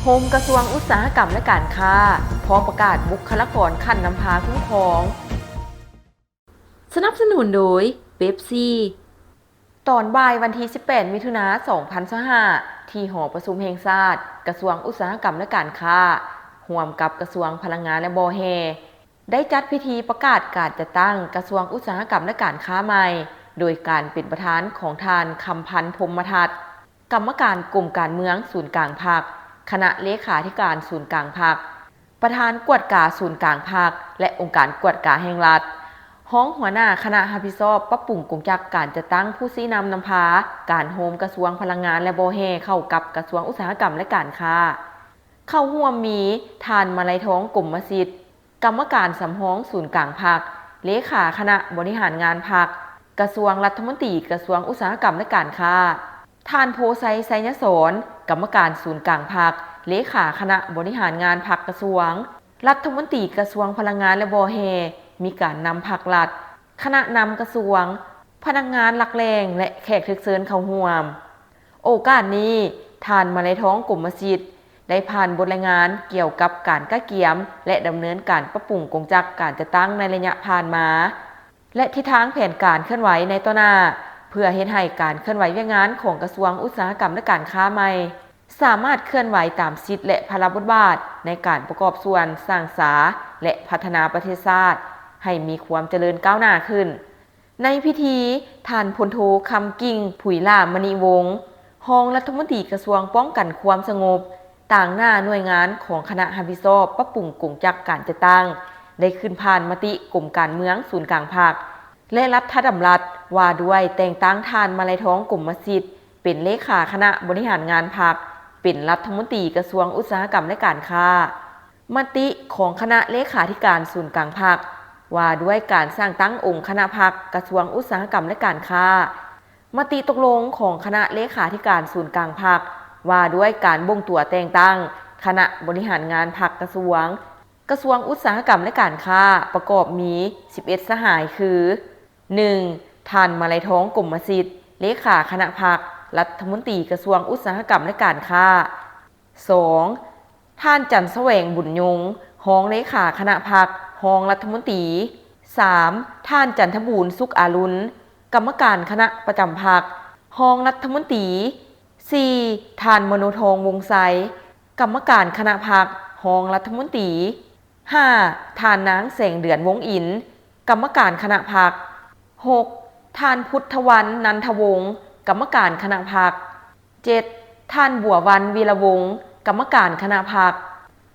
ໂຮມກະຊວງອຸດສາຫະກຳ ແລະ ການຄ້າ ພ້ອມປະກາດບຸກຄະລາກອນຂັ້ນນຳພາຄຸ້ມຄອງ. ສະໜັບສະໜູນໂດຍ ເປັບຊີ. ຕອນບ່າຍວັນທີສິບແປດ ມິຖຸນາ ສອງພັນຊາວຫ້າ ທີ່ຫໍປະຊຸມແຫ່ງຊາດ, ກະຊວງອຸດສາຫະກຳ ແລະ ການຄ້າ ຮ່ວມກັບກະຊວງພະລັງງານ ແລະ ບໍ່ແຮ່ ໄດ້ຈັດພິທີປະກາດການຈັດຕັ້ງກະຊວງອຸດສາຫະກຳ ແລະ ການຄ້າໃໝ່ ໂດຍການເປັນປະທານຂອງທ່ານ ຄຳພັນ ພົມມະທັດ, ກຳມະການກົມການເມືອງສູນກາງພັກ, ຄະນະເລຂາທິການສູນກາງພັກ, ປະທານກວດກາສູນກາງພັກ ແລະ ອົງການກວດກາແຫ່ງລັດ, ຮອງຫົວໜ້າຄະນະຮັບຜິດຊອບປັບປຸງກົງຈັກການຈັດຕັ້ງຜູ້ຊີ້ນຳນຳພາການໂຮມກະຊວງພະລັງງານ ແລະ ບໍ່ແຮ່ເຂົ້າກັບກະຊວງອຸດສາຫະກຳ ແລະ ການຄ້າ. ເຂົ້າຮ່ວມມີ ທ່ານ ມະໄລທອງ ກົມມະສິດ, ກຳມະການສຳຮອງສູນກາງພັກ, ເລຂາຄະນະບໍລິຫານງານພັກ, ກະຊວງລັດຖະມົນຕີກະຊວງອຸດສາຫະກຳ ແລະ ການຄ້າ, ທ່ານ ໂພໄຊ ໄຊຍະສອນ, ກຳມະການສູນກາງພັກ, ເລຂາຄະນະບໍລິຫານງານພັກກະຊວງ, ລັດຖະມົນຕີກະຊວງພະລັງງານ ແລະ ບໍ່ແຮ່, ມີການນຳພັກລັດ, ຄະນະນຳກະຊວງ, ພະນັກງານຫຼັກແຫຼ່ງ ແລະ ແຂກຖືກເຊີນເຂົ້າຮ່ວມ. ໂອກາດນີ້, ທ່ານ ມະໄລທອງ ກົມມະສິດ ໄດ້ຜ່ານບົດລາຍງານກ່ຽວກັບການກະກຽມ ແລະ ດຳເນີນການປັບປຸງກົງຈັກການຈັດຕັ້ງໃນໄລຍະຜ່ານມາ ແລະ ທິດທາງແຜນການເຄື່ອນໄຫວໃນຕໍ່ໜ້າ ເພື່ອເຮັດໃຫ້ການເຄື່ອນໄຫວວຽກງານຂອງກະຊວງອຸດສາຫະກຳ ແລະ ການຄ້າໃໝ່ ສາມາດເຄື່ອນໄຫວຕາມສິດ ແລະ ພາລະບົດບາດໃນການປະກອບສ່ວນສ້າງສາ ແລະ ພັດທະນາປະເທດຊາດໃຫ້ມີຄວາມຈະເລີນກ້າວໜ້າຂຶ້ນ. ໃນພິທີ, ທ່ານ ພົນໂທ ຄຳກິ່ງ ຜຸຍຫຼ້າມະນິວົງ, ຮອງລັດຖະມົນຕີກະຊວງປ້ອງກັນຄວາມສະຫງົບ, ຕາງໜ້າໜ່ວຍງານຂອງຄະນະຮັບຜິດຊອບປັບປຸງກົງຈັກການຈັດຕັ້ງ ໄດ້ຂຶ້ນຜ່ານມະຕິກົມການເມືອງສູນກາງພັກ ແລະ ລັດຖະດຳລັດວ່າດ້ວຍແຕ່ງຕັ້ງທ່ານ ມະໄລທອງ ກົມມະສິດ ເປັນເລຂາຄະນະບໍລິຫານງານພັກ, ເປັນລັດຖະມົນຕີກະຊວງອຸດສາຫະກຳ ແລະ ການຄ້າ. ມະຕິຂອງຄະນະເລຂາທິການສູນກາງພັກ ວ່າດ້ວຍການສ້າງຕັ້ງອົງຄະນະພັກກະຊວງອຸດສາຫະກຳ ແລະ ການຄ້າ. ມະຕິຕົກລົງຂອງຄະນະເລຂາທິການສູນກາງພັກ ວ່າດ້ວຍການບົ່ງຕົວແຕ່ງຕັ້ງຄະນະບໍລິຫານງານພັກກະຊວງ, ກະຊວງອຸດສາຫະກຳ ແລະ ການຄ້າ ປະກອບມີສິບເອັດສະຫາຍຄື ໜຶ່ງ ທ່ານ ມະໄລທອງ ກົມມະສິດ ເລຂາຄະນະພັກ, ລັດຖະມົນຕີກະຊວງອຸດສາຫະກຳ ແລະ ການຄ້າ. ສອງ ທ່ານ ຈັນສະແຫວງ ບຸນຍົງ ຮອງເລຂາຄະນະພັກ, ຮອງລັດຖະມົນຕີ. ສາມ ທ່ານ ຈັນທະບູນ ສຸກອາລຸນ ກຳມະການຄະນະປະຈຳພັກ, ຮອງລັດຖະມົນຕີ. ສີ່ ທ່ານ ມະໂນທອງ ວົງໄຊ ກຳມະການຄະນະພັກ, ຮອງລັດຖະມົນຕີ. ຫ້າ ທ່ານນາງ ແສງເດືອນ ວົງອິນ ກຳມະການຄະນະພັກ. ຫົກ ທ່ານ ພຸດທະວັນ ນັນທະວົງ ກຳມະການຄະນະພັກ. ເຈັດ ທ່ານ ບົວວັນ ວີລະວົງ ກຳມະການຄະນະພັກ.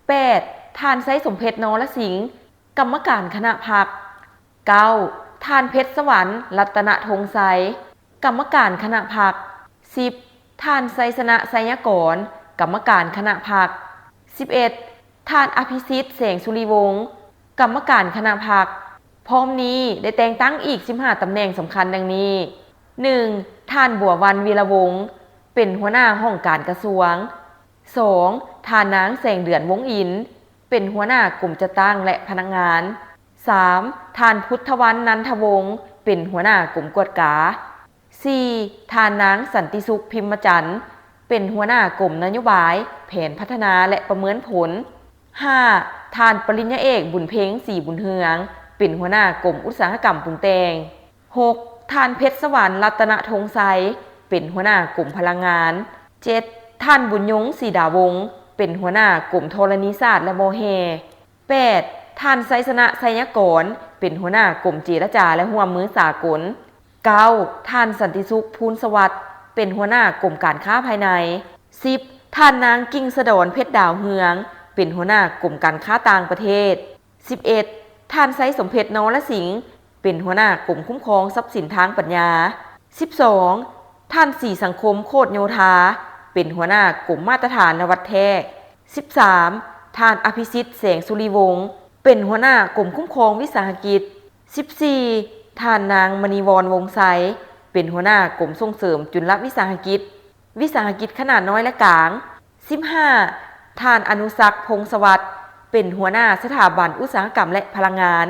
ແປດ ທ່ານ ໄຊສົມເພັດ ນໍລະສິງ ກຳມະການຄະນະພັກ. ເກົ້າ ທ່ານ ເພັດສະຫວັນ ລັດຕະນະທົງໄຊ ກຳມະການຄະນະພັກ. ສິບ ທ່ານ ໄຊຊະນະ ໄຊຍະກອນ ກຳມະການຄະນະພັກ. ສິບເອັດ ທ່ານ ອະພິສິດ ແສງສຸລິວົງ ກຳມະການຄະນະພັກ. ພ້ອມນີ້ໄດ້ແຕ່ງຕັ້ງອີກສິບຫ້າຕຳແໜ່ງສຳຄັນດັ່ງນີ້: ໜຶ່ງ ທ່ານ ບົວວັນ ວີລະວົງ ເປັນຫົວໜ້າຫ້ອງການກະຊວງ. ສອງ ທ່ານນາງ ແສງເດືອນ ວົງອິນ ເປັນຫົວໜ້າກົມຈັດຕັ້ງ ແລະ ພະນັກງານ. ສາມ ທ່ານ ພຸດທະວັນ ນັນທະວົງ ເປັນຫົວໜ້າກົມກວດກາ. ສີ່ ທ່ານນາງ ສັນຕິສຸກ ພິມມະຈັນ ເປັນຫົວໜ້າກົມນະໂຍບາຍ, ແຜນພັດທະນາ ແລະ ປະເມີນຜົນ. ຫ້າ ທ່ານ ປະລິນຍາເອກ ບຸນເພັງ ສີບຸນເຮືອງ ເປັນຫົວໜ້າກົມອຸດສາຫະກຳປຸງແຕ່ງ. ຫົກ ທ່ານ ເພັດສະຫວັນ ລັດຕະນະທົງໄຊ ເປັນຫົວໜ້າກົມພະລັງງານ. ເຈັດ ທ່ານ ບຸນຍົງ ສີດາວົງ ເປັນຫົວໜ້າກົມທໍລະນີສາດ ແລະ ບໍ່ແຮ່. ແປດ ທ່ານ ໄຊຊະນະ ໄຊຍະກອນ ເປັນຫົວໜ້າກົມເຈລະຈາ ແລະ ຮ່ວມມືສາກົນ. ເກົ້າ ທ່ານ ສັນຕິສຸກ ພູນສະຫວັດ ເປັນຫົວໜ້າກົມການຄ້າພາຍໃນ. ສິບ ທ່ານນາງ ກິ່ງສະດອນ ເພັດດາວເຮືອງ ເປັນຫົວໜ້າກົມການຄ້າຕ່າງປະເທດ. ສິບເອັດ ທ່ານ ໄຊສົມເພັດ ນໍລະສິງ ເປັນຫົວໜ້າກົມຄຸ້ມຄອງຊັບສິນທາງປັນຍາ. ສິບສອງ ທ່ານ ສີສັງຄົມ ໂຄດໂຍທາ ເປັນຫົວໜ້າກົມມາດຕະຖານ ແລະ ວັດແທກ. ສິບສາມ ທ່ານ ອະພິສິດ ແສງສຸລິວົງ ເປັນຫົວໜ້າກົມຄຸ້ມຄອງວິສາຫະກິດ. ສິບສີ່ ທ່ານນາງ ມະນີວອນ ວົງໄຊ ເປັນຫົວໜ້າກົມສົ່ງເສີມຈຸນລະວິສາຫະກິດ, ວິສາຫະກິດຂະໜາດນ້ອຍ ແລະ ກາງ. ສິບຫ້າ ທ່ານ ອະນຸສັກ ພົງສະຫວັດ ເປັນຫົວໜ້າສະຖາບັນອຸດສາຫະກຳ ແລະ ພະລັງງານ.